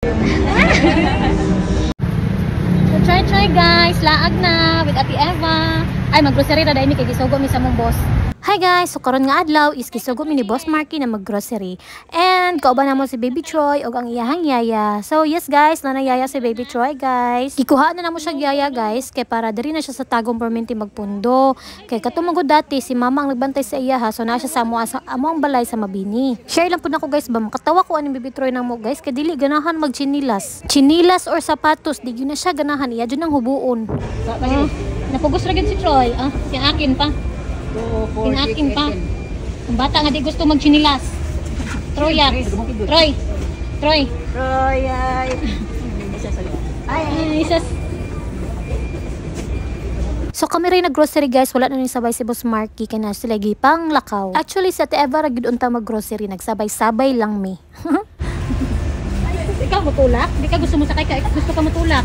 So, try try guys, laag na with Ate Eva. Ay, maggrocery ra dahil mi kay gisugo mi sa mong boss. Hi guys, so karon nga adlaw is gisugo mi ni Boss Marky na maggrocery. And kauban namo si Baby Troy ug ang iyahang yaya. So yes guys, naa nay yaya si Baby Troy, guys. Gikuha na namo siya yaya, guys, kay para diri na siya sa Tagum permente magpundo. Kay katong dati si mama ang nagbantay sa iya ha, so naa siya sa amo ang balay sa Mabini. Share lang pud nako, guys, ba, makatawa ko aning Baby Troy namo, guys, kay dili ganahan magchinilas. Chinilas or sapatos, di gyud na siya ganahan, iya jud nang hubuon. Ah, napugos ra gyud si Troy. Ah, akin pa. Pinakin pa. Ang bata nga di gusto magchinilas. Troy, Troy. Troy. Troy, ay. Ay, isas. So kami rin nag-grocery, guys, wala na rin sabay si Boss Marky kay na sila gipang lakaw. Actually, sa Ate Eva ra gyud unta mag-grocery, nagsabay-sabay lang mi. Ikaw mutulak? Di ka gusto mo sakay ka, gusto ka mutulak.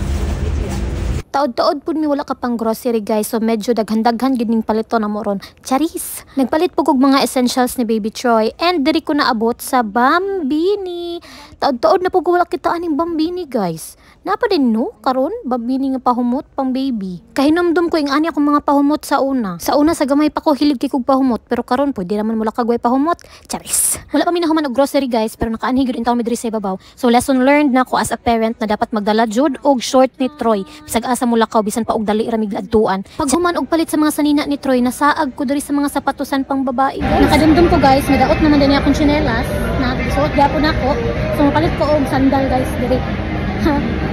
Taod-taod pud mi wala ka pang grocery, guys. So medyo daghan-daghan gid ning palito na mo ron. Charis. Nagpalit po kog mga essentials ni Baby Troy and diri ko naabot sa Bambini. Taod-taod na po ko wala kita aning Bambini, guys. Napa din no karon Bambini nga pahumot pang baby. Kahinumdum ko ing ani akong mga pahumot sa una. Sa una sa gamay pa ko hilig kay kog pahumot, pero karon pwede naman mo lakag way pahumot. Charis. Wala pa mi nahuman og grocery, guys, pero nakaanhi gyud intawon mi diri sa ibabaw. So lesson learned na ko as a parent na dapat magdala jud og short ni Troy. Bisag asa mo lakaw, bisan pa og dali ra mig adtuan. Pag human og palit sa mga sanina ni Troy, nasaag ko diri sa mga sapatusan pang babae, guys. Nakadumdum ko, guys, nadaot naman din akong tsinelas na suot gyapon nako. So mapalit ko og sandal, guys, diri.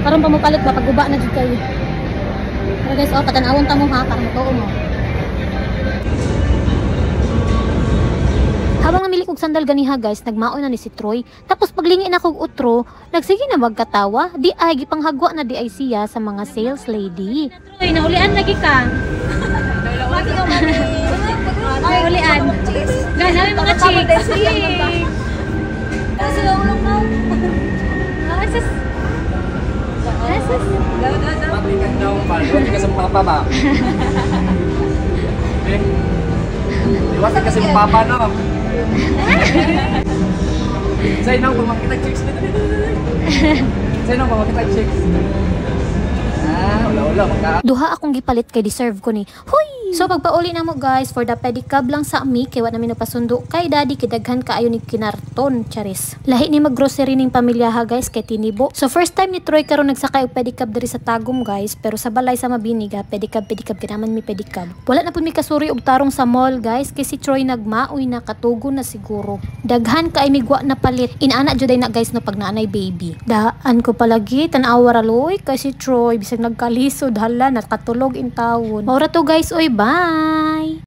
Karon pa mopalit ba pag-guba na jud kayo. Pero guys, oh, patanawon ta mo ha para matuo mo. Habang namili kog sandal ganiha, guys, nagmaoy na ni si Troy. Tapos paglingi na kog utro, nagsige na magkatawa. Di ay gipanghagwa na di ay siya sa mga sales lady. Troy, naulian lagi ka. Naulian. Guys, namin mga chicks. Ah, sus. Ah, sus. Liwat ka sa papa ba? Eh? Liwat ka sa papa, no? Say nang pumakita chicks. Say nang pumakita chicks. Ah, wala wala magka. Duha akong gipalit kay deserve ko ni. Huy! So pagpauli na mo, guys, for the pedicab lang sa ami kay wa namin napasundo kay daddy kay daghan kaayo ni kinarton, charis. Lahi ni maggrocery ning pamilya ha, guys, kay tinibo. So first time ni Troy karon nagsakay og pedicab diri sa Tagum, guys, pero sa balay sa Mabini ga pedicab pedicab kinaman mi pedicab. Wala na pud mi kasuri og tarong sa mall, guys, kay si Troy nagmaoy na, katugo na siguro. Daghan kay migwa na palit. Inaana jud ay na, guys, no, pag naanay baby. Daan ko palagi tan-awa ra loy kay si Troy bisag nagkalisod, hala, nakatulog intawon. Maura to, guys, oy, bye.